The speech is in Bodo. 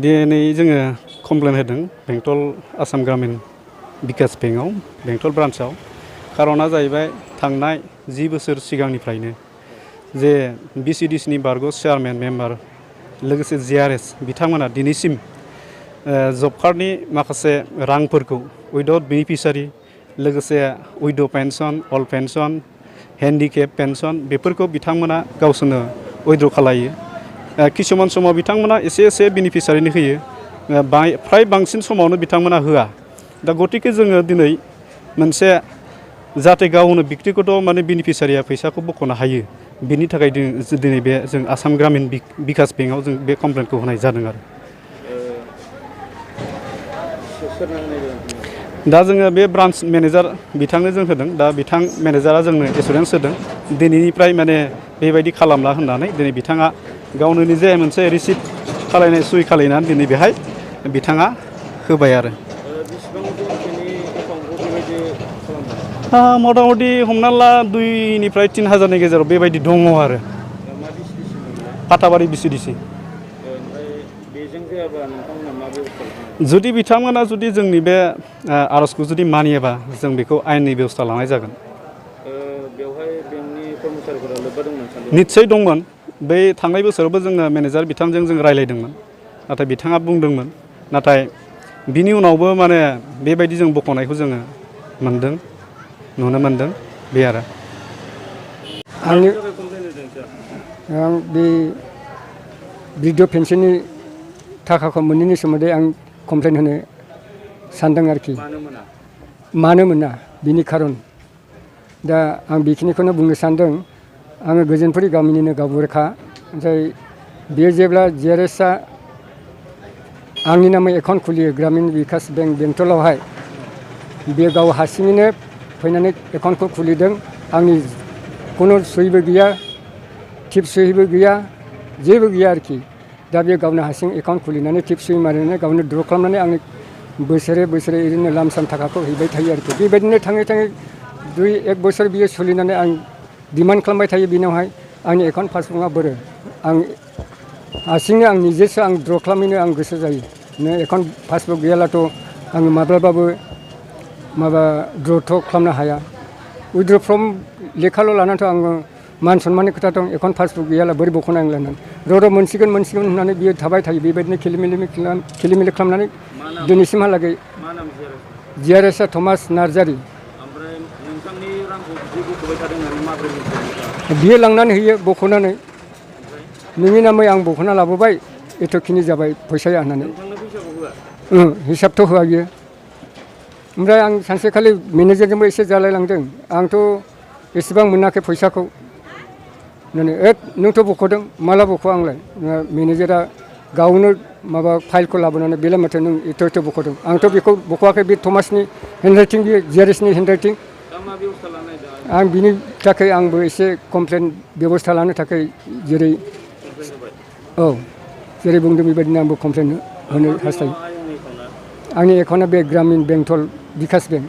दिनै जोङो कमप्लेन होदों बेंटल आसाम ग्रामीण बिकास बेंकआव बेंटल ब्रान्चआव खारना जाहैबाय थांनाय 10 बोसोर सिगांनिफ्रायनो जे बिसिडिसिनि बारग' चेयारमेन मेम्बार लोगोसे जिआरएस बिथांमोना दिनैसिम जब कार्डनि माखासे रांफोरखौ उइदाउट बेनिफिसारि लोगोसे उइड' पेन्सन अल्ड पेन्सन हेन्डिकेप पेन्सन बेफोरखौ बिथांमोना गावसोरनो उइद्र' खालायो किसुमान समाव बिथांमोना एसे बेनिफिसारिनो होयो फ्राय बांसिन समावनो बिथांमोना होआ दा गतिके जोङो दिनै मोनसे जाहाथे गावनो व्यक्तिगत माने बेनिफिसारिया फैसाखौ बख'नो हायो बिनि थाखाय दिनै बे जों आसाम ग्रामीण बिकास बेंकआव जों बे कमप्लेनखौ होनाय जादों आरो दा जोङो बे ब्रान्च मेनेजार बिथांनो जों होदों दा बिथां मेनेजारा जोंनो एसुरेन्स होदों दिनैनिफ्राय माने बेबायदि खालामला होननानै दिनै बिथाङा गावनो निजे मोनसे रिसिप्ट खालायनाय सुइ खालायनानै दिनै बेहाय बिथाङा होबाय आरो मथा मथि हमना ला 2निफ्राय 3,000नि गेजेराव बेबायदि दङ आरो फाथाबारि बिसिडिसि जुदि बिथांमोना जुदि जोंनि बे आर'जखौ जुदि मानियोबा जों बेखौ आयेननि बेबस्था लानाय जागोन निस्सय दंमोन बै थांनाय बोसोरावबो जोङो मेनेजार बिथांजों जों रायज्लायदोंमोन नाथाय बिथाङा बुंदोंमोन नाथाय बिनि उनावबो माने बेबायदि जों बख'नायखौ जोङो नुनो मोनदों बे आरो आं बे बृद्ध पेन्सननि थाखाखौ मोनैनि सोमोन्दै आं कमप्लेन होनो सानदों आरोखि मानो मोना बिनि खारन दा आं बेखिनिखौनो बुंनो सानदों आङो गोजोनपुरि गामिनिनो गावबुराखा ओमफ्राय बेयो जेब्ला जिआरएसआ आंनि नामै एकाउन्ट खुलियो ग्रामीण बिकास बेंक बेंटलावहाय बे गाव हारसिङैनो फैनानै एकाउन्टखौ खुलिदों आंनि खुनु सहिबो गैया टिप सहिबो गैया जेबो गैया आरोखि दा बे गावनो हारसिं एकाउन्ट खुलिनानै टिप सहि मारिनानै गावनो द्र' खालामनानै आंनि बोसोरे ओरैनो लामसाम थाखाखौ हैबाय थायो आरोखि बेबायदिनो थाङै 1 बोसोर बियो सोलिनानै आं डिमान्ड खालामबाय थायो बिनावहाय आंनि एकाउन्ट पासबुकआ बोरो आं हारसिंनो आं निजेसो आं द्र' खालामहैनो आं गोसो जायो नों एकाउन्ट पासबुक गैयालाथ' आङो माब्लाबाबो द्र'थ' खालामनो हाया उइद्र' फर्म लेखाल' लानानैथ' आङो मान सन्माननि खोथा दं एकाउन्ट पासबुक गैयाला बोरै बख'नो आं लानानै र' मोनसिगोन होननानै बियो थाबाय थायो बेबायदिनो खेलिमेलि खालामनानै दिनैसिमहालागै जिआरएसआ थमास नार्जारि बियो लांनानै होयो बख'नानै नोंनि नामै आं बख'ना लाबोबाय एथ'खिनि जाबाय फैसाया होननानै हिसाबथ' होआ बियो ओमफ्राय आं सानसेखालि मेनेजारजोंबो एसे जालायलांदों आंथ' एसेबां मोनाखै फैसाखौ होननानै नोंथ' बख'दों माला बख' आंलाय मेनेजारा गावनो फाइलखौ लाबोनानै बेलाय माथो नों एथ' बख'दों आंथ' बेखौ बख'वाखै बे थमासनि हेन्डराइटिं बियो जिआरएसनि हेन्डराइटिं आं बिनि थाखाय आंबो एसे कमप्लेन बेबस्था लानो थाखाय जेरै बुंदों बेबायदिनो आंबो कमप्लेन होनो हास्थायो आंनि एकाउन्टआ बे ग्रामीण बेंटल बिकास बेंक